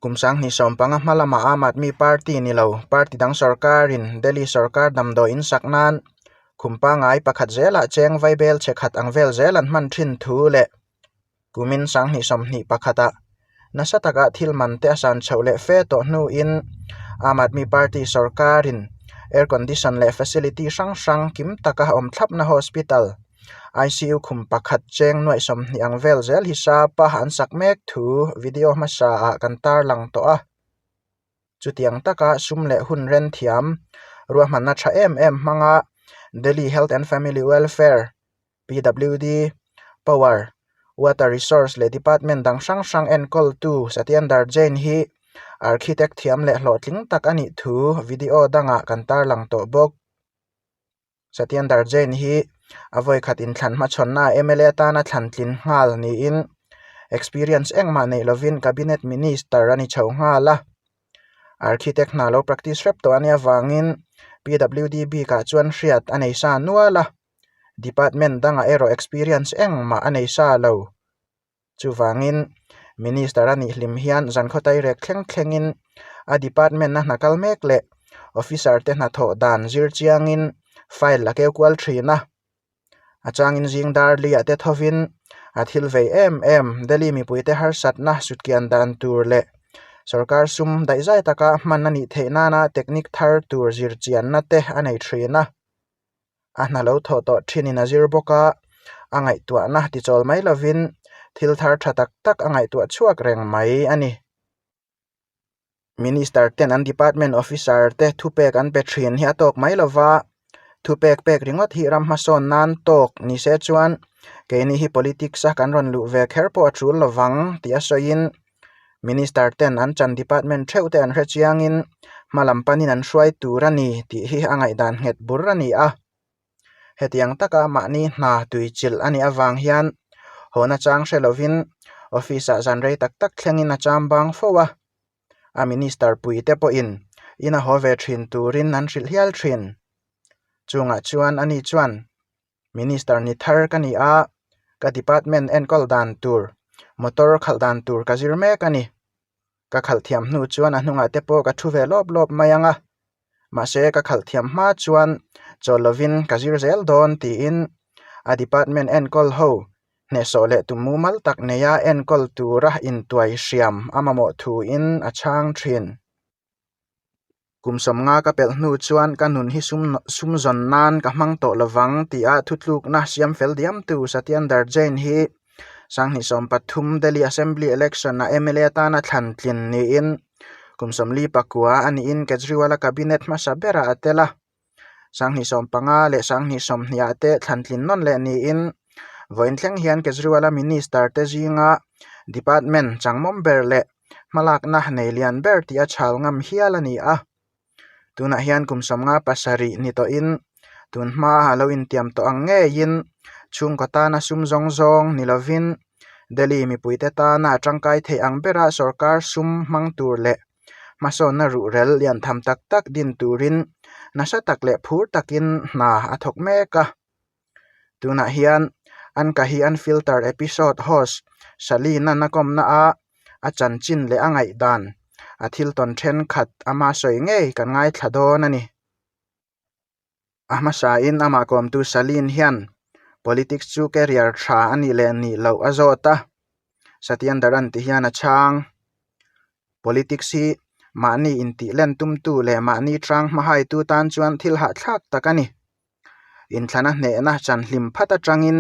Kum 2015 hma lama Aam Aadmi Party ni lo, party dang sorkarin Delhi sorkar damdawi in sak nan khum pangngai pakhat zelah cheng vaibel chhe khat ang vel zel an hman thin thu leh kumin 2021 ah nasa taka thil man te a san chhoh leh fe tawh hnuin Aam Aadmi Party sorkarin air condition leh facility hrang hrang kim taka awm thlapna hospital ICU khum pakhat cheng nuaih 20 ang vel zel hi sapa an sak mek thu video hmasa ah kan tarlang tawh a. Chutiang taka sum leh hun ren thiam ruahmanna tha em em hmanga Delhi Health and Family Welfare, PWD, Power, Water Resource leh Department dang hrang hrang enkawltu Satyendar Jain hi architect thiam leh hlawhtling tak a nih thu video dangah kan tarlang tawh bawk. Satyendar Jain hi a vawikhat inthlan hmachhawnna mla atana thlan tlin nghal niin experience engmah neih lovin cabinet minister a ni chho nghal a. Architect hna lo practice hrep tawh a nih avangin PWD bikah chuan hriat a nei sa nual a, department dangah erawh experience engmah a nei sa lo. Chuvangin Minister a nih hlim hian zankhaw tairek thleng thlengin a department a hna kal mek leh officer te hnathawh dan zir chiangin file a keu kual thin a. A changin zing dar liah te thovin a thil vei em em Delhi mipuite harsatna sutkian dan tur leh sorkar sum daihzai taka hman a nih theih nana technique thar tur zir chianna te a nei thin a. A hna lo thawh tawh thinin a zir bawk a, a ngaihtuahna tichawl mai lovin thil thar tha tak tak a ngaihtuah chhuak reng mai a ni. Minister ten an department officer te thupek an pe thin hi a tawk mai lova, thupek pek ringawt hi ram hmasawn nan tawk ni se chuan keini hi politics a kan rawn luh ve kher pawh a tul lovang tih a sawiin Minister ten an chan department theuh te an hre chiangin hma lam panin an hruai tur a ni tih hi a ngaihdan nghet bur a ni a. Hetiang taka mahni hna tui chilh a nih avang hian hawhna chang hre lovin office ah zan rei tak tak thlengin a cham bang fo a. A minister pui te pawhin in a haw ve thin turin an hrilh hial thin. Chungah chuan ani chuan Minister ni thar ka ni a, ka department enkawl dan tur, motor khalh dan tur ka zir mek a ni. Ka khalh thiam hnu chuan a hnungah te pawh ka thu ve lawp lawp mai ang a, mahse ka khalh thiam hma chuan chawl lovin ka zir zel dawn tiin a department enkawl ho hnehsawh leh tum mumal tak neia enkawl tura intuai hriam a mamawh thuin a chhang thin. Kum 50 ka pelh hnu chuan ka nun hi sum sum zawn nan ka hmang tawh lovang tia thutlukna siam fel diamtu Satyendar Jain hi 2013 Delhi Assembly Election ah mla atana thlan tlin niin kum 49 a niin Kejriwal-a cabinet hmasa berah a tel a. 2015 leh 2020 ah te thlan tlin nawn leh niin vawiin thleng hian Kejriwal-a minister te zinga department changmawm ber leh hmalakna nei lian ber tih a chhal ngam hial a ni a. Tunah hian kum 57 ni tawhin tun hma a lo intiam tawh ang ngeiin chhungkaw tana sum zawng zawng ni lovin Delhi mipuite tana a tangkai theih ang bera sorkar sum hmang tur leh hmasawnna ruhrel lian tham tak tak din turin nasa tak leh phur takin hna a thawk mek a. Tunah hian an ka hi an filter episode host Shalina na kawmna a a chanchin leh a ngaihdan a thil tawn thenkhat ama sawi ngei kan ngaithla dawn a ni. A hmasain amah kawmtu Shalin hian politics chu career tha a nih leh nih loh a zawt a, Satyandaran ti hian a chhang. Politics hi mahni intih len tumtu leh mahni tang hmahaitu tan chuan thil hahthlak tak a ni. Inthlana hnehna chan hlim phat atangin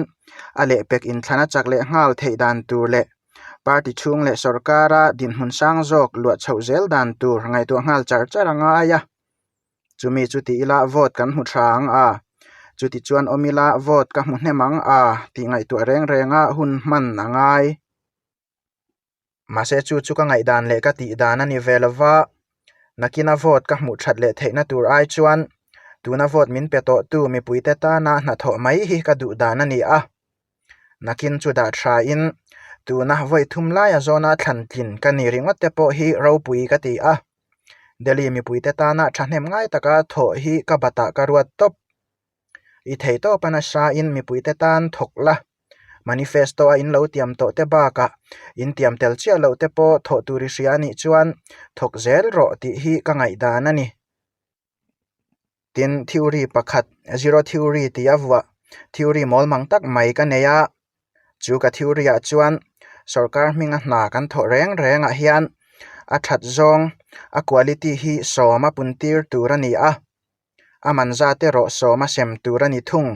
a lehpek inthlana chak leh nghal theih dan tur leh party chhung leh sorkara dinhmun sang zawk luah chhoh zel dan tur ngaihtuah nghal char char a ngai a. Chumi chu ti ila vote kan hmu tha ang a, chuti chuan awm ila vote ka hmu hnem ang a tih ngaihtuah reng renga hun hman a ngai. Mahse chu chu ka ngaihdan leh ka tih dan a ni ve lo va, nakina vote ka hmuh that leh theihna tur ai chuan tuna vote min pe tawhtu mipuite tana hnathawh mai hi ka duh dan a ni a. Nakin chu dah thain tuna vawi thum laia zawna thlan tlin ka ni ringawt te pawh hi ropui ka ti a. Delhi mipuite tana thahnem ngai taka thawh hi ka batah ka ruat tawp. I theihtawp a nasa in mipuite tan thawk la. Manifesto a in lo tiam tawh te bakah in tiam tel chiah loh te pawh thawh tur i hria a nih chuan thawk zel rawh tih hi ka ngaihdan a ni. Tin, theory pakhat, zero theory tih a vuah theory mawl mang tak mai ka nei a, chu ka theory ah chuan sorkar hminga hna kan thawh reng rengah hian a that zawng a quality hi sawm a pun tir tur a ni a, a man zat erawh sawm a sem tur a ni thung.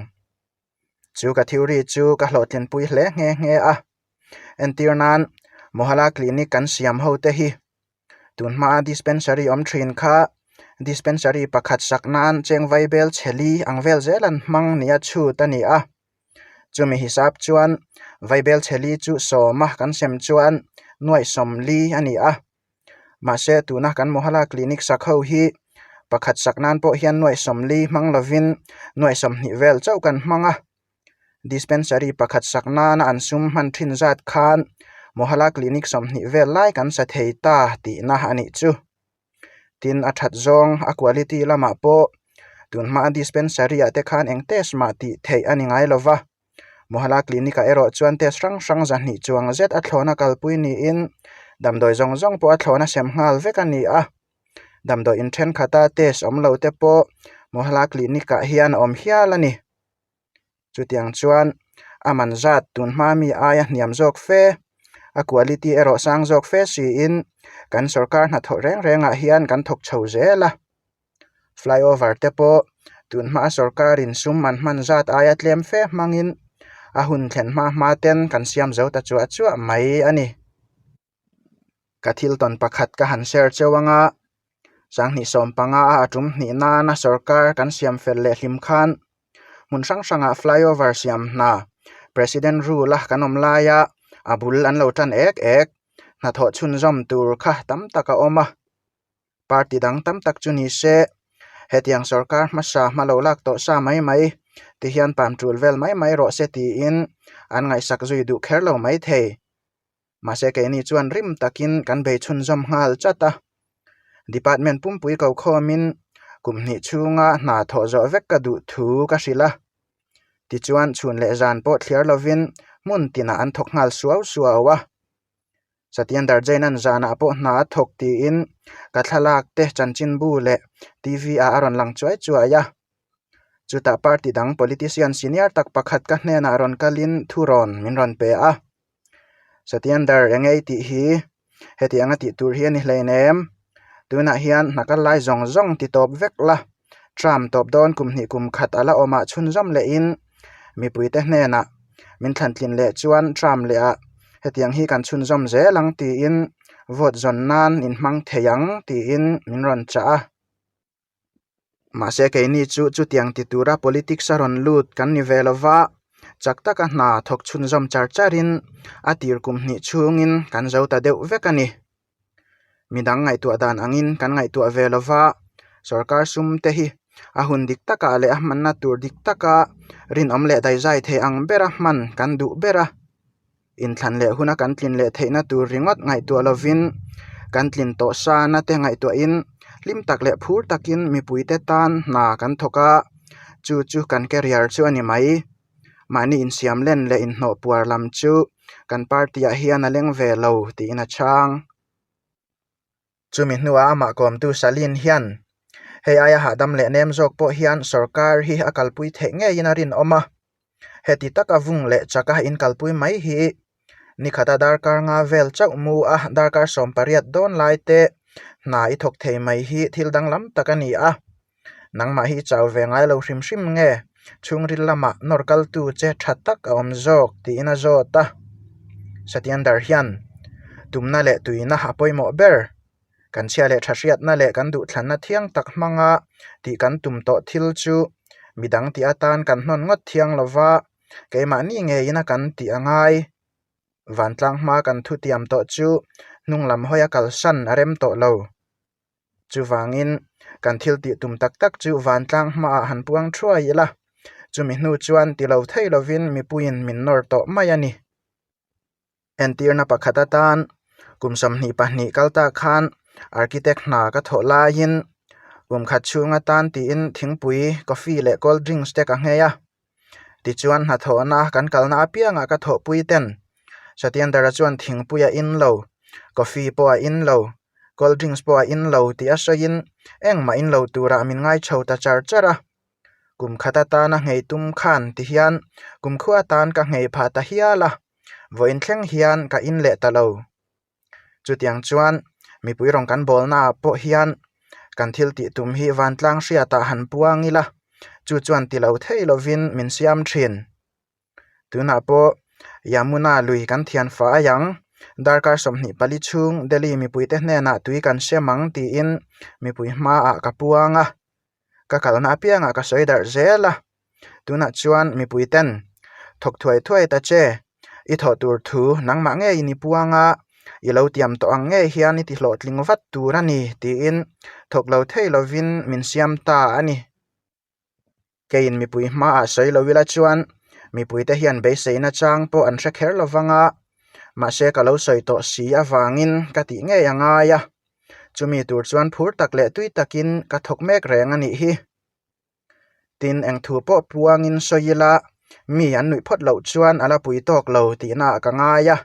Chu ka theory chu ka hlawhtlinpui hle nghe nghe a, entir nan Mohalla Clinic kan siam ho te hi tun hmaa dispensary awm thin kha dispensary pakhat sak nan cheng vaibel chhe li ang vel zel an hmang nia chhut a ni a, chumi hisap chuan vaibel chhe li chu sawma kan sem chuan nuaih sawm li a ni a. Mahse tuna kan Mohalla Clinic sak ho hi pakhat sak nan pawh hian nuaih sawmli hmang lovin nuaih sawmhnih vel chauh kan hmang a. Dispensary pakhat sak nana an sum hman thin zat khan Mohalla Clinic 20 vel lai kan sa thei ta tihna a nih chu. Tin a that zawng a quality lamah pawh tunhma dispensary ah te khan eng test mah tih theih a ni ngai lova. Mohalla Clinic ah erawh chuan test hrang hrang zahnih chuang zet a thlawna kalpui niin damdawi zawng zawng pawh a thlawna sem nghal vek a ni a. Damdawi in thenkhat a test awm lo te pawh Mohalla Clinic ah hian a awm hial a ni. Chutiang chuan a man zat tun hma mi aia hniam zawk fe, a quality erawh sang zawk fe siin kan sorkar hnathawh reng rengah hian kan thawk chho zel a. Flyover te pawh tun hmaa sorkarin sum an hman zat aia tlem fe hmangin a hun thlen hma hma ten kan siam zo ta chuah chuah mai a ni. Ka thil tawn pakhat ka han share cheu anga sanghnih sawm panga a tum hnih nana sorkar kan siam fel leh hlim khan hmun hrang hrangah flyover siam hna president rule a kan awm laia a bul an lo tan ek ek hnathawh chhunzawm tur kha tam tak a awm a. Party dang tam tak chu ni se hetiang sorkar hmasa hma lo lak tawh sa mai mai ti hian pam tul vel mai mai rawh se tiin an ngaihsak zui duh kher lo mai thei. Mahse keini chuan rim takin kan bei chhunzawm nghal chat a. Department pumpui ko khawmin kum hnih chhunga hna thawh zawh vek ka duh thu ka hrilh a. Tichuan chhun leh zan pawh thliar lovin hmun tinah an thawk nghal suau suau a. Satyendar Jain-a'n zanah pawh hna a thawk tiin ka thlalak te chanchinbu leh TV ah a rawn lang chuai chuai a. Chutah party dang politician senior tak pakhat ka hnenah rawn kalin thurawn min rawn pe a. Satyendar eng ei tih hi heti anga tih tur hi a ni hleinem. Tunah hian hna kal lai zawng zawng ti tawp vek la. Tram tawp dawn kum hnih kum khat a la awmah chhunzawm lehin mipuite hnenah min thlantlin leh chuan tram leh ah hetiang hi kan chhunzawm zel ang tiin vote zawn nan inhmang thei ang tiin min rawn chah a. Mahse keini chu chutiang ti tura politics a rawn lut kan ni ve lova, chak taka hna thawk chhunzawm char charin a tir kum hnih chhungin kan zo ta deuh vek a ni. Midang ngaihtuah dan angin kan ngaihtuah ve lova, sorkar sum te hi a hun dik takah leh a hmanna tur dik taka rinawm leh daizai thei ang bera hman kan duh ber a. Inthlan leh huna kan tlin leh theihna tur ringawt ngaihtuah lovin kan tlin tawh sana te ngaihtuahin hlim tak leh phur takin mipuite tan hna kan thawk a, chu chu kan career chu a ni mai. Mahni insiam len leh inhnawh puar lam chu kan party ah hian a leng ve lo tiin a chhang. Chumi hnuah amah kawmtu Salin hian hei aia hahdam leh nem zawk pawh hian sorkar hi a kalpui theih ngeiin a rinawm a, heti taka vung leh chaka inkalpui mai hi nikhata darkar nga vel chauh mu a darkar 18 dawn lai te hna i thawk thei mai hi thil danglam tak a ni a. Nangmah hi i chau ve ngai lo hrim hrim nge? Chhungril lamah nawr kaltu che tha tak a awm zawk tiin a zawt a. Satyendar hian tumna leh tuina a pawimawh ber. Kan chhia leh tha hriatna leh kan duhthlanna thiang tak hmanga tih kan tum tawh thil chu midang tih atan kan hnawn ngawt thiang lova, keimahni ngeiin a kan tih a ngai. Vantlang hma kan thutiam tawh chu hnung lam hawi a kalsan a rem tawh lo. Chuvangin, kan thil tih tum tak tak chu vantlang hmaah han puang thuai ila, chumi hnu chuan ti lo thei lovin mipuiin min nawr tawh mai a ni. Entirna pakhat atan, kum 22 kal ta khan architect hna ka thawh laiin kum khat chhung atan tiin thingpui, coffee leh cold drinks te ka nghei a. Tichuan hnathawhna kan kalna apiangah ka thawhpui ten Satyendra chuan thingpui a in lo, coffee pawh a in lo, cold drinks pawh a in lo tih a sawiin engmah in lo turah min ngai chho ta char char a. Kum khat atana nghei tum khan ti hian kum khu atan ka nghei phah ta hial a, vawiin thleng hian ka in leh ta lo. Chutiang chuan mipui rawn kan bawlnaah pawh hian kan thil tih tum hi vantlang hriatah han puang ila, chu chuan ti lo thei lovin min siam thin. Tunah pawh Yamuna lui kan thian fai ang, darkar 24 chhung Delhi mipuite hnenah tui kan sem ang tiin mipui hmaah ka puang a, ka kalna apiangah ka sawi darh zel a. Tunah chuan mipui ten thawk thuai thuai ta che, i thawh tur thu nangmah ngeiin i puang a, i lo tiam tawh ang ngei hian i ti hlawhtling vat tur a ni tiin thawk lo thei lovin min siam ta a ni. Keiin mipui hmaah sawi lo ila chuan mipuite hian beiseina chang pawh an hre kher lo vang a, mahse ka lo sawi tawh si avangin ka tih ngei a ngai a, chumi tur chuan phur tak leh tui takin ka thawk mek reng a nih hi. Tin, eng thu pawh puangin sawi ila mi an nuih phawt loh chuan a la pui tawk lo tihnaah ka ngai a.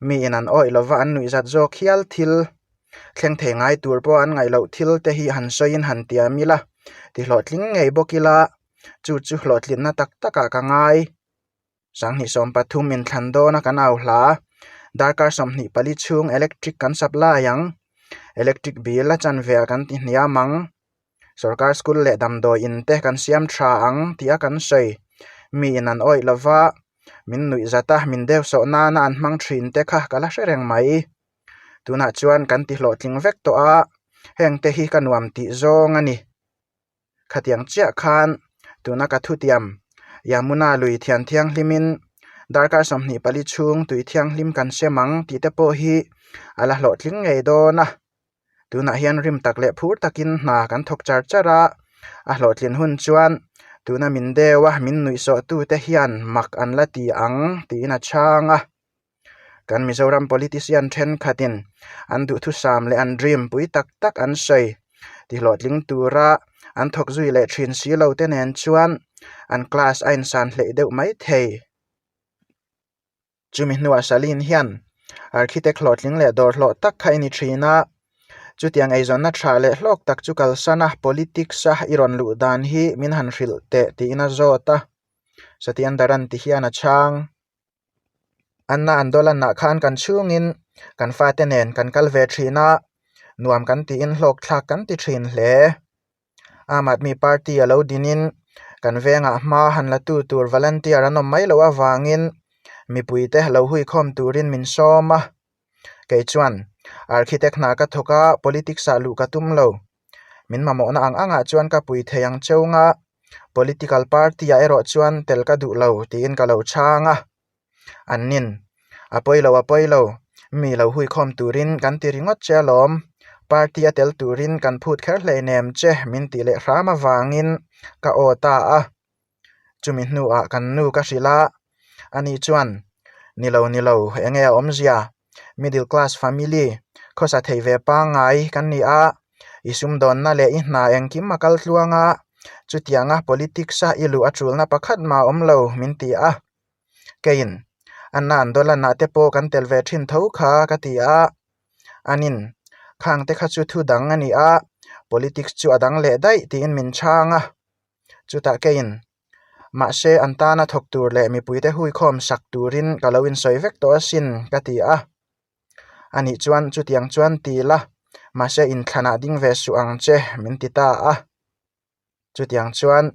Miin an awih lova an nuih zat zawk hial thil thleng thei ngai tur pawh an ngaih loh thil te hi han sawiin han tiam ila, ti hlawhtling ngei bawk ila chu chu hlawhtlinna tak takah ka ngai. 2013 inthlan dawna kan au hla, darkar 24 chhung electric kan supply ang, electric bill a chanve ah kan ti hniam ang. Sorkar school leh damdawi in te kan siam tha ang tih a kan sawi. Mi in an awih lova, min nuih zat a, min deuh sawh nana an hmang thin te kha ka la hre reng mai. Tunah chuan kan ti hlawhtling vek tawh a, heng te hi ka nuam tih zawng a ni. Khatiang chiah khan tuna ka thutiam Yamuna lui thian thianghlimin darkar 24 chhung tui thianghlim kan sem ang tih te pawh hi a la hlawhtling ngei dawn a. Tunah hian rim tak leh phur takin hna kan thawk char char a, a hlawhtlin hun chuan tuna min deuh a min nuihsawh tute hian mak an la ti ang tiin a chhang a. Kan Mizoram politician thenkhatin an duhthusam leh an dream pui tak tak an sawi ti hlawhtling tura an thawk zui leh thin si lo te nen chuan an class a insan hleih deuh mai thei. Chumi hnuah Shalin hian architect hlawhtling leh dawr hlawh tak kha i ni thin a, chutiang eizawnna tha leh hlawk tak chu kalsan a politics a i rawn luh dan hi min han hrilh teh tiin a zawt a, Satyandaran ti hian a chhang. Anna Andolan-ah khan kan chhungin kan fate nen kan kal ve thin a, nuam kan tiin hlawk thlak kan ti thin hle. Aam Aadmi Party a lo dinin kan vengah hma han la tu tur volunteer an awm mai loh avangin mipuite lo huikhawm turin min sawm a. Kei chuan architect hna ka thawk a, politics ah luh ka tum lo. Min mamawhna ang angah chuan ka pui thei ang cheunga political party ah erawh chuan tel ka duh lo tiin ka lo chhang a. An nin, A pawi lo, a pawi lo, mi lo huikhawm turin kan ti ringawt che alawm, party a tel turin kan phut kher hleinem che min tih leh hram avangin ka aw ta a. Chumi hnuah kan nu ka hrilh a, ani chuan, Ni lo, ni lo, enge a awmzia? Middle class family, khawsa thei ve pangngai kan ni a, i sumdawnna leh i hna engkim a kal tluang a, chutianga politics a i luh a tulna pakhat mah a awm lo min ti a. Keiin Anna Andolan-ah te pawh kan tel ve thin tho kha ka ti a, anin khang te kha chu thu dang a ni a, politics chu a dang leh daih tiin min chhang a. Chutah keiin mahse an tana thawk tur leh mipuite huikhawm sak turin ka lo insawi vek tawh asin ka ti a. Anih chuan chutiang chuan ti la, mahse inthlanah ding ve suh ang che min ti ta a. Chutiang chuan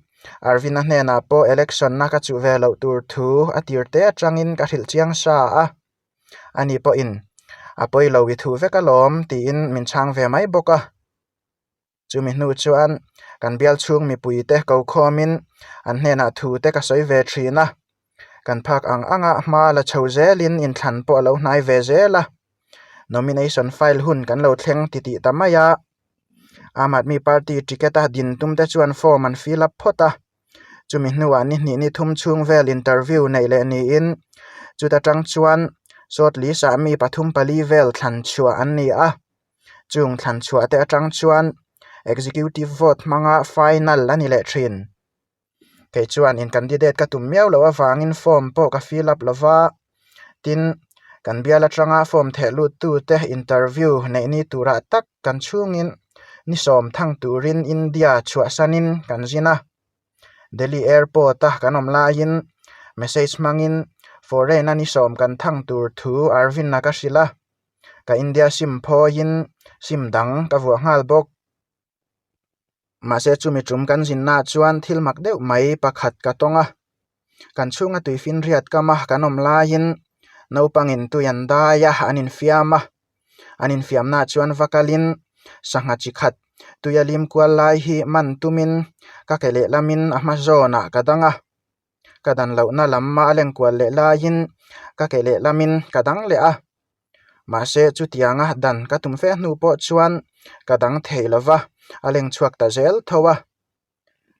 Arvin-a hnenah pawh election-na ka chuh ve loh tur thu a tir te atangin ka hrilh chiang sa a, ani pawhin a pawi lo i thu vek alawm tiin min chhang ve mai bawk a. Chumi hnu chuan kan bial chhung mipuite ko khawmin an hnenah thu te ka sawi ve thin a, kan phak ang anga hma la chho zelin inthlan pawh a lo hnai ve zel a, nomination file hun kan lo thleng titih ta mai a. Aam Aadmi Party ticket a din tum te chuan form an fill up phawt a, chumi hnuah ni hnih ni thum chhung vel interview neih leh niin chuta tang chuan short list ah mi pathum pali vel thlan chhuah an ni a, chung thlan chhuah te atang chuan executive vote hmanga final a ni leh thin. Kei chuan in candidate ka tum miau loh avangin form pawh ka fill up lova, tin kan bial atanga form theh lut tute interview neih ni turah tak kan chhungin ni sawm thang turin India chhuahsanin kan zin a. Delhi airport a kan awm laiin message hmangin foreign a ni sawm kan thang tur thu Arvind-a ka hrilh a, ka India sim phawiin sim dang ka vuah nghal bawk. Mahse chumi tum kan zinnaah chuan thil mak deuh mai pakhat ka tawng a, kan chhunga tuifinriat kam a kan awm laiin naupangin tui an dai a, an infiam a, an infiamnaah chuan va kalin sangha chi khat tuia lim kual lai hi man tumin ka ke lehlamin a hma zawnah ka dang a, ka dan lohna lam a lengkual leh laiin ka ke lehlamin ka dang leh a. Mahse chutianga dan ka tum fe hnu pawh chuan ka dang thei lo va, a leng chhuak ta zel tho a.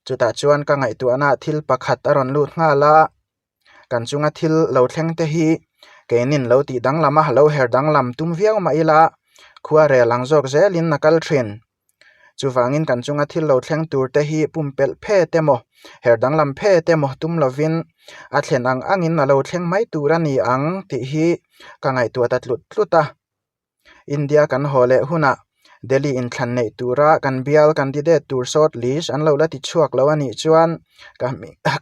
Chutah chuan ka ngaihtuahna thil pakhat a rawn lut nghal a, kan chunga thil lo thleng te hi keinin lo tih danglam a, lo her danglam tum viau mah ila khuarel ang zawk zelin a kal thin. Chuvangin kan chunga thil lo thleng tur te hi pumpelh phet emaw, her danglam phet emaw tum lovin a thlen ang angin a lo thleng mai tur a ni ang tih hi ka ngaihtuah ta tlut tlut a. India kan haw leh hunah Delhi inthlan neih tura kan bial candidate tur short list an lo la ti chhuak lo a nih chuan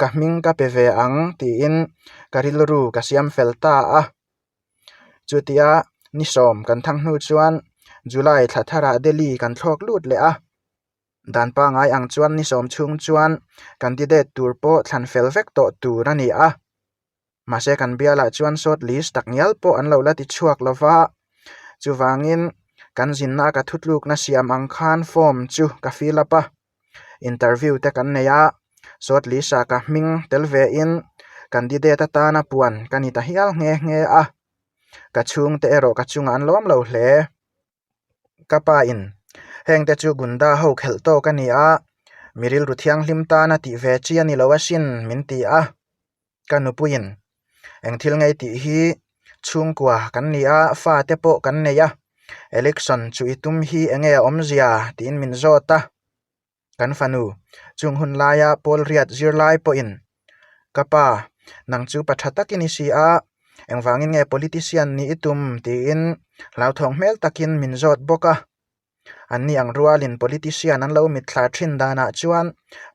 ka hming ka pe ve ang tiin ka rilru ka siam fel ta a. Chutia ni sawm kan thang hnu chuan July thla tharah Delhi kan thlawk lut leh a, dan pangai ang chuan ni sawm chhung chuan candidate tur pawh thlan fel vek tawh tur a ni a. Mahse kan bialah chuan short list tak ngial pawh an lo la ti chhuak lo va, chuvangin kan zinna a ka thutlukna siam ang khan form chu ka fill up a, interview te kan nei a, short list ah ka hming tel ve in candidate atana puan ka ni ta hial nghe nghe a, ka chhungte erawh ka chungah an lawm lo hle. Ka pa in heng te chu gunda ho khelh tawk a ni a, mi rilru thianghlim tana tih ve chi a ni lo asin min ti a, ka nupuiin eng thil ngei tih hi chhungkua kan ni a, fa te pawh kan nei a, election chu i tum hi eng nge a awmzia tiin min zawt a. Kan fanu, chung hun laia Paul riat zirlai pawhin, Ka pa, nang chu pa tha takin i si a, engvangin nge politician nih i tum? tiin hlauthawng hmel takin min zawt bawk a. Anni ang rualin politician an lo mitthla thin danah chuan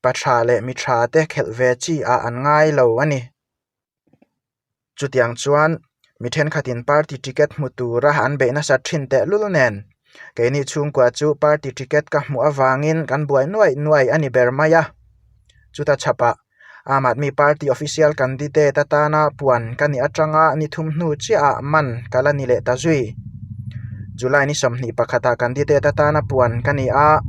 pa tha leh mi tha te khelh ve chi ah an ngai lo a ni. Chutiang chuan mi thenkhatin party ticket hmu tura an beih nasat thin tehlul nen keini chhungkua chu party ticket ka hmuh avangin kan buai nuaih nuaih a ni ber mai a. Chuta chhapah Aam Aadmi Party official candidate atana puan ka nih atanga ni thum hnu chiahah man ka la ni leh ta zui. July ni 21 ah candidate atana puan ka ni a,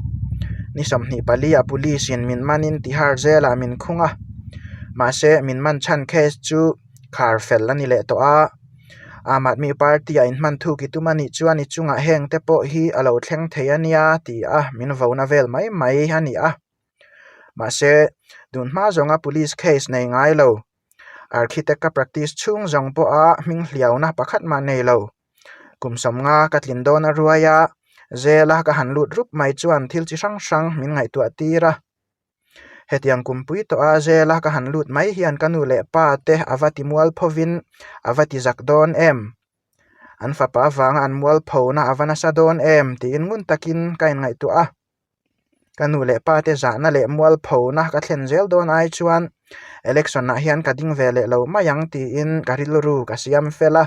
ni 24 ah police in min manin Tihar jail ah min khung a. Mahse min man chhan case chu khar fel a ni leh tawh a, Aam Aadmi Party ah inhman thuk i tum a nih chuan i chungah heng te pawh hi a lo thleng thei a nia ti a min vona vel mai mai a ni a. Mahse tun hma zawnga police case nei ngai lo, architect ka practice chhung zawng pawha hming hliauna pakhat mah nei lo. Kum sawmnga ka tlin dawn a ruai a, zela ka han lut rup mai chuan thil chi hrang hrang min ngaihtuah tir a. Hetiang kumpui tawha zela ka han lut mai hian ka nu leh pa te a va ti mual phovin a va ti zak dawn em? An fapa avanga an mual phona a va nasa dawn em? tiin ngun takin ka inngaihtuah a. Ka nu leh pa te zahna leh mual phona ka thlen zel dawn ai chuan election ah hian ka ding ve leh lo mai ang tiin ka rilru ka siam fel a.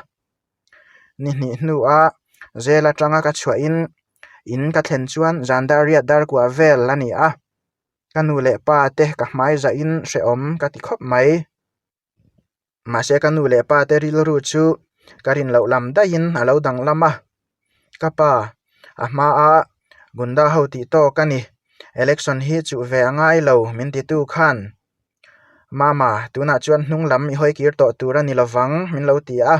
Ni hnih hnua zel atanga ka chhuahin in ka thlen chuan zan dar riat dar kuah vel a ni a, ka nu leh pa te ka hmai zahin hrehawm ka ti khawp mai. Mahse ka nu leh pa te rilru chu ka rin loh lam daihin a lo danglam a, ka pa a hmaa gunda ho tih tawk a ni, election hi chuh ve a ngai lo min titu khan Mama, tunah chuan hnung lam i hawi kir tawh tur a ni lovang min lo ti a.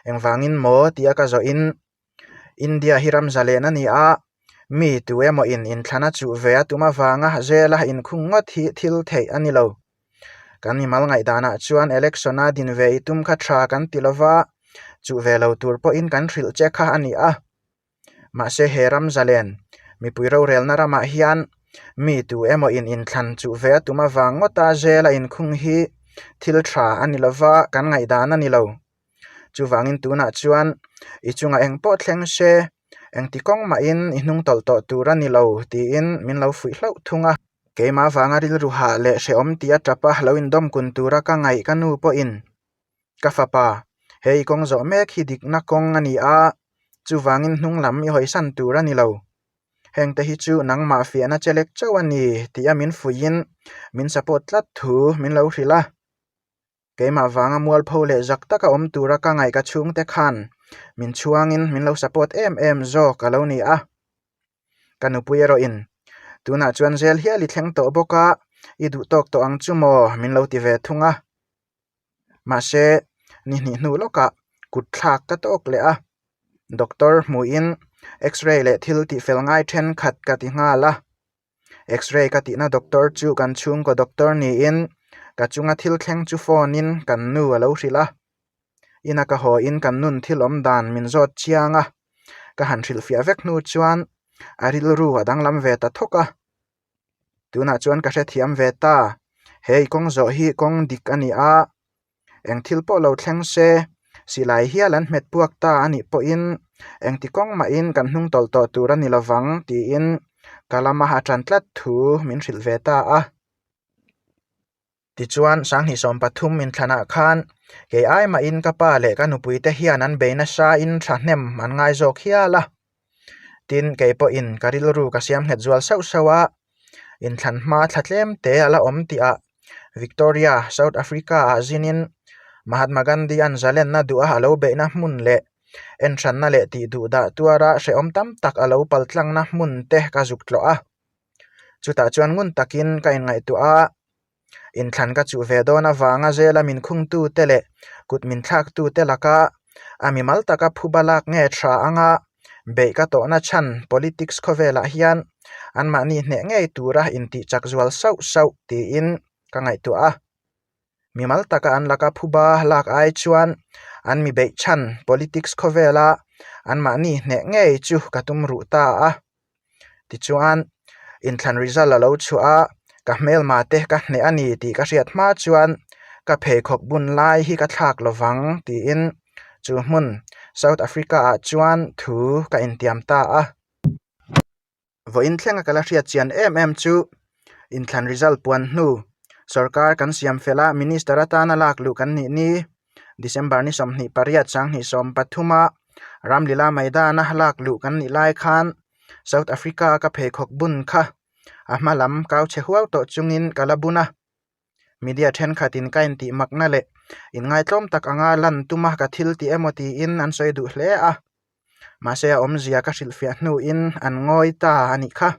Engvangin maw tia ka zawhin India hi ram zalen a ni a, mi tu emaw in inthlana chuh ve a tum avanga zela inkhung ngawt hi thil theih a ni lo. Kan mimal ngaihdanah chuan election a din ve i tum kha tha kan ti lova, chuh ve lo tur pawhin kan hrilh che kha a ni a. Mahse he ram zalen, mipui rorelna ramah hian. Mi tu emaw in inthlan chuh ve a tum avang ngawta jail a inkhung hi thil tha a ni lova, kan ngaihdan a ni lo. Chuvangin tunah chuan i chungah eng pawh thleng se, engti kawng mahin i hnung tawlh tawh tur a ni lo tiin min lo fuih hlauh thung a. Keimah vanga rilru hah leh hrehawm tih a tap a, lo indawm kun tura ka ngaih ka nu pawhin ka fapa, he i kawng zawh mek hi dikna kawng a ni a, chuvangin hnung lam i hawisan tur a ni lo. Hengte hi chu nangmah fiahna chelek chauh a ni tih a min fuihin min support tlat thu min lo hrilh a. Keimah vanga mualpho leh zak taka awm tura ka ngaih ka chhungte khan min chhuangin min lo support em em zawk a lo ni a. Ka nupui erawhin tunah chuan zel hial i thleng tawh bawk a, i duh tawk tawh ang chu maw min lo ti ve thung a. Mahse, ni hnih hnu lawkah kut thlak ka tawk leh a, doctor hmuhin x-ray leh thil tihfel ngai thenkhat ka ti nghal a. X-ray ka tihna doctor chu kan chhungkaw doctor niin ka chunga thil thleng chu phone in kan nu a lo hrilh a. Ina ka haw in kan nun thil awm dan min zawt chiang a, ka han hrilhfiah vek hnu chuan a rilru a danglam ve ta thawk a. Tunah chuan ka hrethiam ve ta, hei kawng zawh hi kawng dik a ni a, eng thil pawh lo thleng se, silai hial an hmet puak ta a nih pawhin engti kawng mahin kan hnung tawlh tawh tur a ni lovang tiin ka lama a tan tlat thu min hrilh ve ta a. Tichuan, Sanghnih 13 inthlanah khan kei ai mahin ka pa leh ka nupuite hian an bei nasain thahnem an ngai zawk hial a. Tin, kei pawhin ka rilru ka siam nghet zual sauh sauh a, inthlan hma thla tlem te a la awm tihah Victoria, South Africa-ah zinin Mahatma Gandhi-a'n zalenna duha a lo beihna hmun leh enhranna leh tihduhdah tuara hrehawm tam tak a lo paltlangna hmun te ka zuk tlawh a. Chutah chuan ngun takin ka inngaihtuah a, inthlan ka chuh ve dawn avanga zela min khungtute leh kut min thlaktute laka a mimal taka phuba lak nge tha anga beih ka tawhna chhan politics khawvelah hian anmahni hneh ngei tura intih chak zual sauh sauh tiin ka ngaihtuah a. Mimal taka an laka phuba lak ai chuan an mi beih chhan politics khawvela anmahni hneh ngei chu ka tum ruh ta a. Tichuan, inthlan result a lo chhuah a, ka hmelma te ka hneh a ni tih ka hriat hma chuan ka pheikhawk bun lai hi ka thlak lo vang tiin chu hmun South Africa ah chuan thu ka intiam ta a. Vawiin thlenga ka la hriat chian em em chu inthlan result puan hnu sorkar kan siam fel a, minister atana lak luh kan nih ni. December ni 28 2013 a Ramlila Maidana lak luh kan nih lai khan South Africa a ka pheikhawk bun kha a hma lam kau chhe huau tawh chungin ka la bun a. Media thenkhatin ka intih makna leh inngaitlawm tak anga lan tuma ka thil tih emaw tiin an sawi duh hle a. Mahse a awmzia ka hrilhfiah hnuin an ngawi ta a nih kha.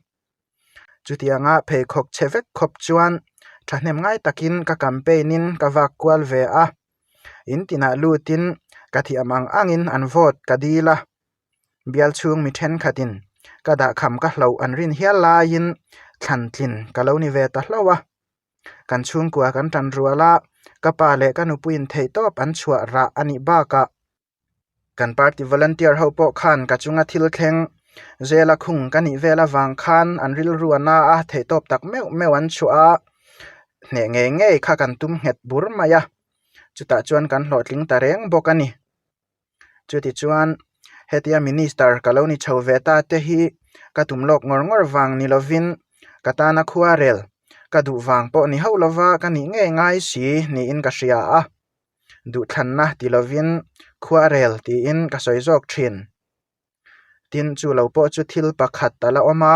Chutianga pheikhawk chhe vek khawp chuan thahnem ngai takin ka campaign in ka vak kual ve a, in tinah lutin ka thiam ang angin an vote ka dil a, bial chhung mi thenkhatin ka dahkham ka hloh an rin hial laiin thlan tlin ka lo ni ve ta hlauh a, kan chhungkua kan tan rual a, ka pa leh ka nupuiin theihtawp an chhuah rah a nih bakah. Kan party volunteer ho pawh khan ka chunga thil thleng zela khung ka nih vel avang khan an rilru a na a, theihtawp tak meuh meuh an chhuah a, hneh ngei ngei kha kan tum nghet bur mai a, chutah chuan kan hlawhtling ta reng bawk a ni. Chutichuan hetia minister ka lo ni chho ve ta te hi ka tum lawk ngawr ngawr vang ni lovin ka tana khuarel ka duh vang pawh ni hauh lova ka nih ngei ngai si niin ka hria a. duhthlanna ti lovin khuarel tiin ka sawi zawk thin. Tin, chu lo pawh chu thil pakhat a la awm a,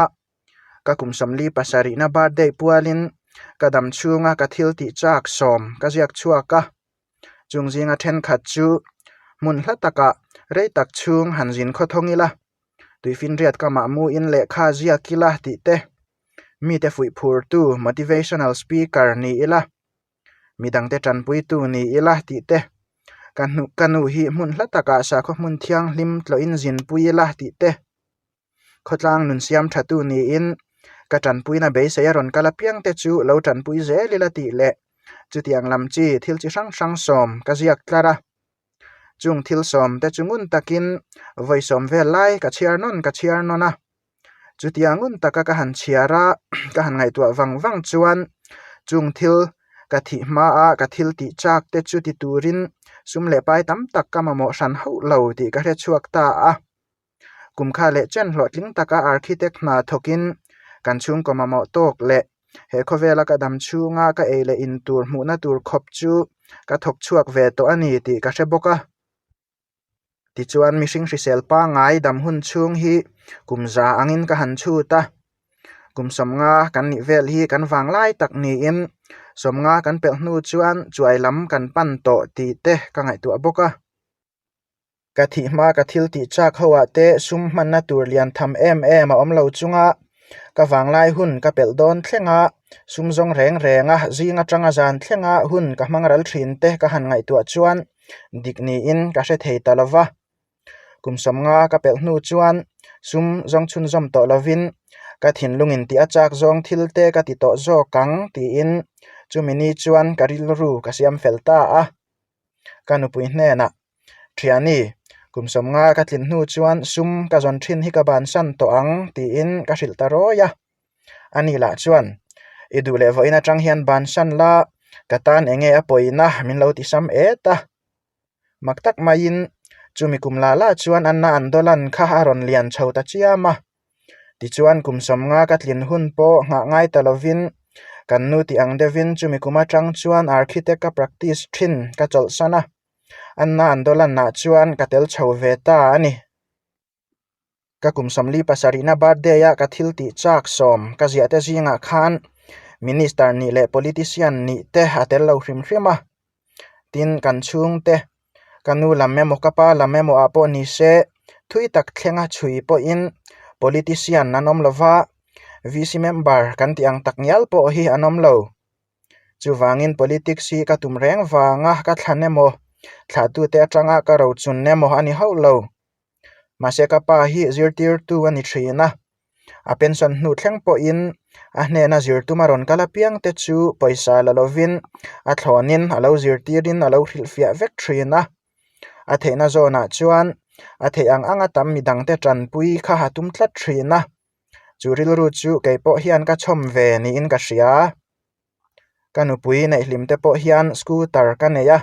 ka kum 47 na birthday pualin ka dam chhunga ka thil tih chak sawm ka ziak chhuak a, chung zinga thenkhat chu hmun hla takah rei tak chhung han zin khawthawng ila, tuifinriat ka mahmuin lehkha ziak ila tih te, mite fuih phurtu motivational speaker ni ila. Midangte tanpuitu ni ila tih te, ka hnu ka nu hi hmun hla takah sakhaw hmun thianghlim tlawhin zinpui ila tih te, khawtlang nun siam thatu niin ka tanpuina beisei a rawn kal apiang te chu lo tanpui zel ila tih leh chutiang lam chi thil chi hrang hrang sawm ka ziak tlar a. Chung thil sawm te chu ngun takin vawi sawm vel lai ka chhiar nawn ka chhiar nawn a. Chutia ngun taka ka han chhiar a, ka han ngaihtuah vang vang chuan chung thil ka thih hmaa ka thil tih chak te chu ti turin sum leh pai tam tak ka mamawh hran hauh lo tih ka hre chhuak ta a. Kum kha leh chen hlawhtling taka architect hna thawkin kan chhungkaw mamawh tawk leh he khawvela ka dam chhunga ka ei leh in tur hmuhna tur khawp chu ka thawk chhuak ve tawh a ni tih ka hre bawk a. Tichuan mihring hrisel pangngai dam hun chhung hi kum za angin ka han chhut a, kum sawmnga kan nih vel hi kan vang lai tak niin sawmnga kan pelh hnu chuan chuai lam kan pan tawh tih te ka ngaihtuah bawk a. Ka thih hma ka thil tih chak ho ah te sum hmanna tur lian tham em em a awm lo chunga ka vanglai hun ka pelh dawn thlenga sum zawng reng renga zing atanga zan thlenga hun ka hmang ral thin te ka han ngaihtuah chuan dik niin ka hre thei ta lo va. Kum sawmnga ka pelh hnu chuan sum zawng chhunzawm tawh lovin ka thinlungin tih a chak zawng thil te ka ti tawh zawk ang tiin chumi ni chuan ka rilru ka siam fel ta a. Ka nupui hnenah, Thiani, kum sawmnga ka tlin hnu chuan sum ka zawn thin hi ka bansan tawh ang tiin ka hrilh ta rawi a. Ani lah chuan, I duh leh vawiin atang hian bansan la, ka tan eng nge a pawina min lo ti sam et a. Mak tak maiin chumi kum la la chuan Anna Andolan kha a rawn lian chho ta chiam a. Tichuan kum sawmnga ka tlin hun pawh nghah ngai ta lovin kan nu tih ang deuhin chumi kum atang chuan architect ka practice thin ka chawlhsan a, Anna Andolan-ah chuan ka tel chho ve ta a ni. Ka kum sawmli pasarihna birthday-a ka thil tih chak sawm ka ziah te zingah khan Minister nih leh Politician nih te a tel lo hrim hrim a. Tin, kan chhungte, ka nu lam emaw ka pa lam emaw ah pawh ni se thui tak thlenga chhui pawhin Politician an awm lova, VC member kan tih ang tak ngial pawh hi an awm lo. Chuvangin politics hi ka tum reng vanga ka thlan emaw, thlahtute atanga ka rochun emaw a ni hauh lo. Mahse ka pa hi zirtirtu a ni thin a, a pension hnu thleng pawhin a hnena zirtum a rawn kal apiang te chu pawisa la lovin a thlawnin a lo zirtirin a lo hrilhfiah vek thin a. A theihna zawnah chuan a theih ang anga tam midangte tanpui kha a tum tlat thin a, chu rilru chu kei pawh hian ka chhawm ve niin ka hria. Ka nupui neihhlim te pawh hian scooter ka nei a.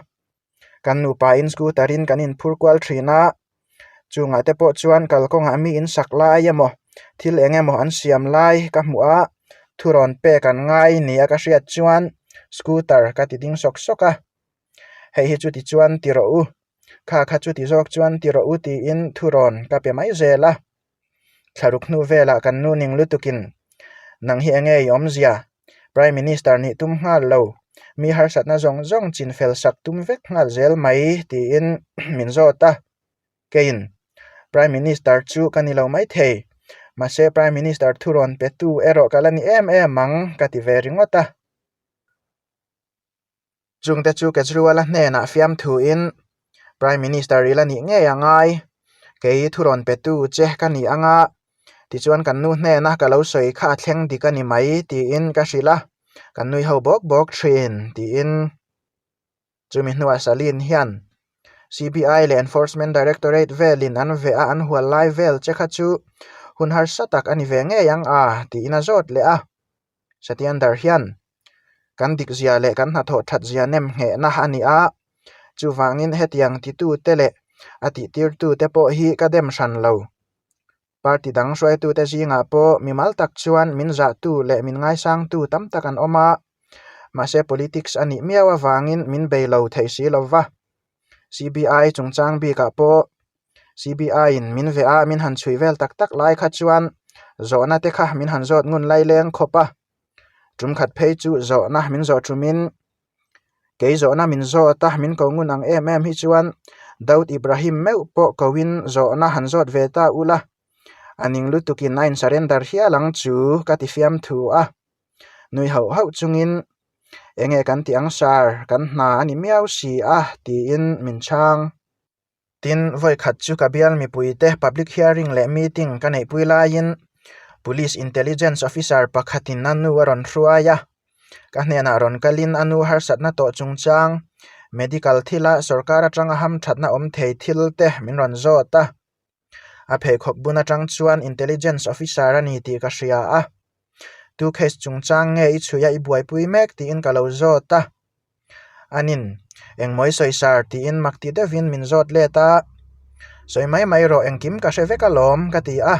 Kan nupain scooter in kan inphur kual thin a, chungah te pawh chuan kalkawngah mi in sak lai emaw thil eng emaw an siam lai ka hmuh a, thurawn pek an ngai nia ka hriat chuan scooter ka ti ding sawk sawk a, hei hi chuti chuan ti rawh u, kha kha chuti zawk chuan ti rawh u tiin thurawn ka pe mai zel a. Thlaruk hnu velah kan nu ning lutukin, Nang hi enge i awmzia? Prime Minister nih tum nghal lo, mi harsatna zawng zawng chinfel sak tum vek nghal zel mai tiin min zawt a. Keiin, Prime Minister chu ka ni lo maithei, mahse Prime Minister thurawn petu erawh ka la ni em em ang ka ti ve ringawt a. Chungte chu Kejriwal-a hnenah fiamthuin, Prime Minister i la nih ngei a ngai, kei thurawn petu che ka ni anga, tichuan kan nu hnena ka lo sawi kha a thleng dik a ni mai tiin ka hrilh a, kan nui ho bawk bawk thin tiin. Chumi hnuah Saleen hian CBI leh Enforcement Directorate velin an veh a an hual lai vel che kha chu hun harsa tak a ni ve ngei ang a tiin a zawt leh a. Satyendar hian kan dikzia leh kan hnathawh thatzia nem nghehna a ni a, chuvangin hetiang titute leh a tihtirtute pawh hi ka dem hran lo. Party dang hruaitute zingah pawh mimal tak chuan min zahtu leh min ngaisangtu tam tak an awm a, mahse politics a nih miau avangin min bei lo thei si lo va. CBI chungchang bikah pawh CBI-in min veh a, min han chhui vel tak tak lai kha chuan zawhna te kha min han zawt ngun lai leng khawp a. Tum khat phei chu zawhna min zawh thumin kei zawhna min zawt a, min ko ngun ang em em hi chuan Daud Ibrahim meuh pawh koin zawhna han zawt ve ta ula, a ning lutukin a in surrender hial ang chu ka ti fiamthu a. Nui hauh hauh chungin enge kan tih ang sir, kan hna a ni miau si a tiin min chhang. Tin, vawikhat chu ka bial mipuite public hearing leh meeting ka neihpui laiin Police Intelligence Officer pakhatin a nu a rawn hruai a, ka hnenah rawn kalin a nu harsatna tawh chungchang, medical thila sorkar atanga hamthatna awm thei thil te min rawn zawt a. A pheikhawk bun atang chuan Intelligence Officer a ni tih ka hria a. Tu case chungchang nge i chhui a i buaipui mek tiin ka lo zawt a. Anin, Engmawi sawi sar tiin mak ti deuhin min zawt let a. Sawi mai mai rawh engkim ka hre vek alawm ka ti a.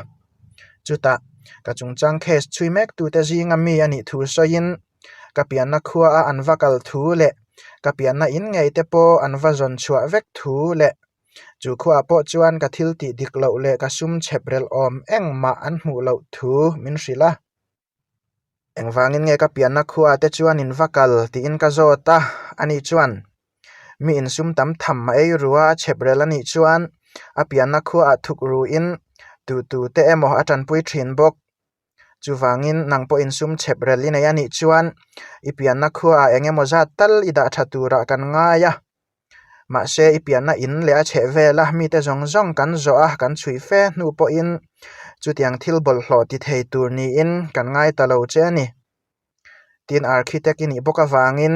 Chutah, ka chungchang case chhui mek tute zinga mi a nih thu sawiin ka pianna khua a an va kal thu leh ka pianna in ngei te pawh an va zawn chhuah vek thu leh chu khuaah pawh chuan ka thil tih dik loh leh ka sum chhep relh awm engmah an hmuh loh thu min hrilh a. Engvangin nge ka pianna khuaah te chuan in va kal tiin ka zawt a, ani chuan mi insum tam tham a ei rua a chhep relh anih chuan a pianna khuaah thuk ruin tu tu te emaw a tanpui thin bawk. Chuvangin nang pawh insum chhep rel i nei a nih chuan i pianna khuaah eng emaw zat tal i dah tha turah kan ngai a. Mahse i pianna in leh a chheh vela mite zawng zawng kan zawh a kan chhui fe hnu pawhin chutiang thil bawlhhlawh ti thei tur niin kan ngai ta lo che a ni. Tin architect i nih bawk avangin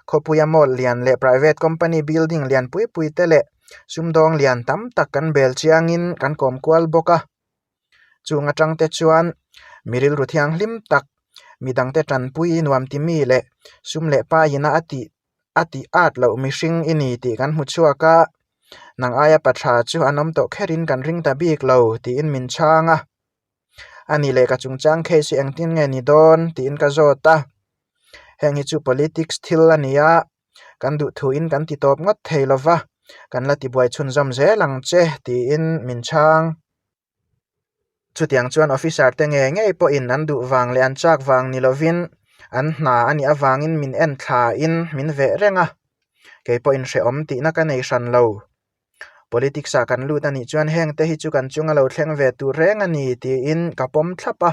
khawpuia mall lian leh private company building lian pui pui te leh sumdawng lian tam tak kan bel chiangin kan kawm kual bawk a. Chung atang te chuan mi rilru thianghlim tak midangte tanpui nuam ti mi leh sum leh paina a tih a tih at loh mihring i ni tih kan hmu chhuak a, nang aia pa tha chu an awm tawh kherin kan ring ta bik lo tiin min chhang a. A ni leh ka chungchang case hi engtin nge ni dawn tiin ka zawt a, heng hi chu politics thil a ni a, kan duh thuin kan ti tawp ngawt thei lo va, kan la tibuai chhunzawm zel ang che tiin min chhang. Chutiang chuan officer te ngei ngei pawhin an duh vang leh an chak vang ni lovin an hna a nih avangin min en thlain min veh reng a, kei pawhin hrehawm tihna ka nei hran lo. Politics ah kan lut a nih chuan heng te hi chu kan chunga lo thleng ve tur reng a ni tiin ka pawm thlap a.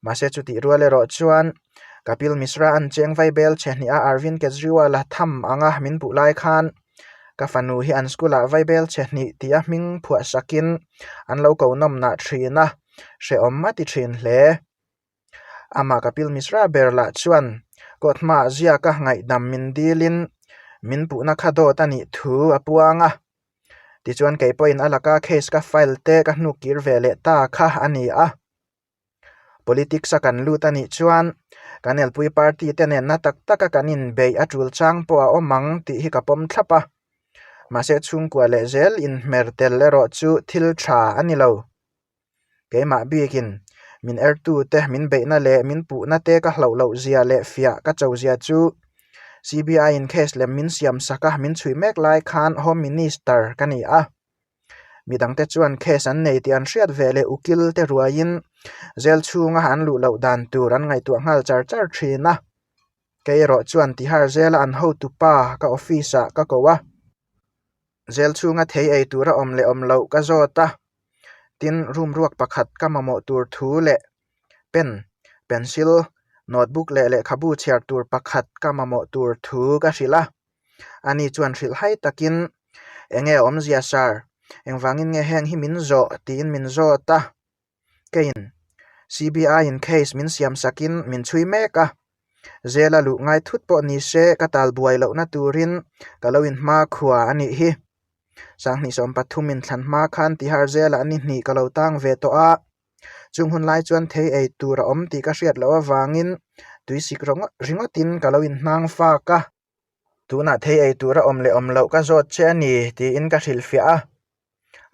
Mahse chutih rual erawh chuan Kapil Mishra an cheng vai bel chhe hnih a Arvind Kejriwal a tham anga min puh lai khan ka fanu hi an school ah vai bel chhe hnih tih a hming phuah sakin an lo ko nawm nah thin a, hrehawm a ti thin hle. Amah Kapil Mishra ber lah chuan court hmaah ziaka ngaihdam min dilin min puhna kha dawt a nih thu a puang a. Tichuan kei pawhin a laka case ka file te ka hnuk kir ve leh ta kha a ni a. Politics a kan lut a nih chuan kan elpui party te nen na tak taka kan inbeih a tul chang pawh a awm ang tih hi ka pawm thlap a. Mahse chhungkua leh zel inhmer tel erawh chu thil tha a ni lo. Keimah bikin min ertute min beihna leh min puhna te ka hlauh loh zia leh fiah ka cho zia chu CBI in case lem min siam sak a min chhui mek lai khan Home Minister ka ni a. Midangte chuan case an nei tih an hriat ve leh ukil te ruaiin jail chhunga an luh loh dan tur an ngaihtuah nghal char char thin a. Kei erawh chuan Tihar zela an hotupa ka office ah ka ko a. Jail chhunga thei ei tur a awm leh awm loh ka zawt a, tin room ruak pakhat ka mamawh tur thu leh pen, pencil, notebook leh lehkhabu chhiar tur pakhat ka mamawh tur thu ka hrilh a. Ani chuan hrilh hai takin, Enge awmzia sir, engvangin nge heng hi min zawh? tiin min zawt a. Keiin CBI in case min siam sakin min chhui mek a, Zela luh ngai thut pawh ni se ka tal buai lohna turin ka lo inhma khua a nih hi. Sanghnih 13 in thlan hma khan Tihar Zelah ni hnih ka lo tang ve tawh a, chung hun lai chuan thei ei tur a awm tih ka hriat loh avangin tuisik ringawtin ka lo inhnang fak a. Tunah thei ei tur a awm leh awm loh ka zawt che a ni tiin ka hrilhfiah a,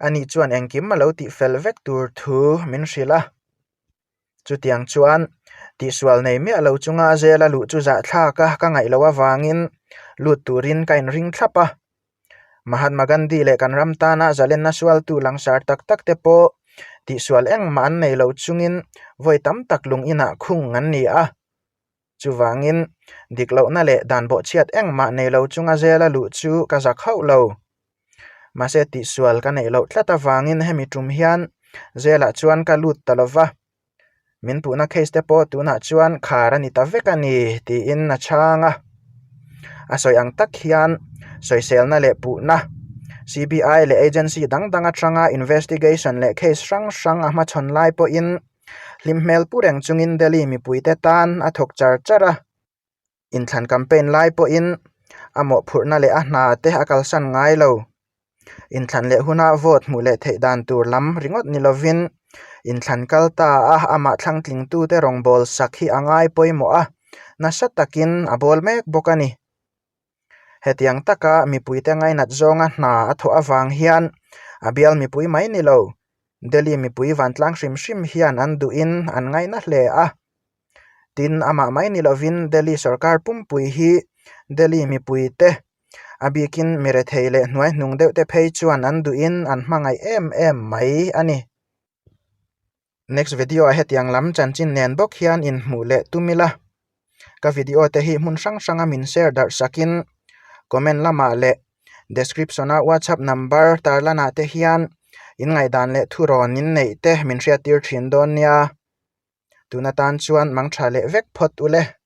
ani chuan engkim a lo tihfel vek tur thu min hrilh a. Chutiang chuan tihsual nei miah lo chunga zela luh chu zahthlak a ka ngaih loh avangin lut turin ka inring thlap a. Mahatma Gandhi leh kan ram tana zalenna sualtu langsar tak tak te pawh tihsual engmah an nei lo chungin vawi tam tak lung inah khung an ni a. Chuvangin, dik lohna leh dan bawhchhiat engmah nei lo chunga zela luh chu ka zak hauh lo. Mahse tihsual ka neih loh tlat avangin hemi tum hian zelah chuan ka lut ta lo va, min puhna case te pawh tunah chuan khar a ni ta vek a ni tiin a chhang a. A sawi ang tak hian sawiselna leh puhna CBI leh agency dang dang atanga investigation leh case hrang hrang a hmachhawn lai pawhin Hlim hmel pu reng chungin Delhi mipuite tan a thawk char char a, inthlan campaign lai pawhin a mawhphurhna leh a hna te a kalsan ngai lo. Inthlan leh huna vote hmuh leh theih dan tur lam ringawt ni lovin inthlan kal ta a amah thlangtlingtute rawngbâwl sak hi a ngai pawimawh a, nasa takin a bawl mek bawk a ni. Hetiang taka mipuite ngainat zawnga hna a thawh avang hian a bial mipui mai ni lo, Delhi mipui vantlang hrim hrim hian an duhin an ngaina hle a. Tin, amah mai ni lovin Delhi sorkar pumpui hi Delhi mipuite, a bikin mirethei leh hnuaihnung deuhte phei chuan an duhin an hmangaih em em mai a ni. Next video ah hetiang lam chanchin nen bawk hian inhmuh leh tum ila. Ka video te hi hmun hrang hranga min share darh sakin comment lamah leh description a whatsapp number tarlanah te hian in ngaihdan leh thurawn in neih te min hriattir thin dawn nia. Tun atan chuan mangtha leh vek phawt ule.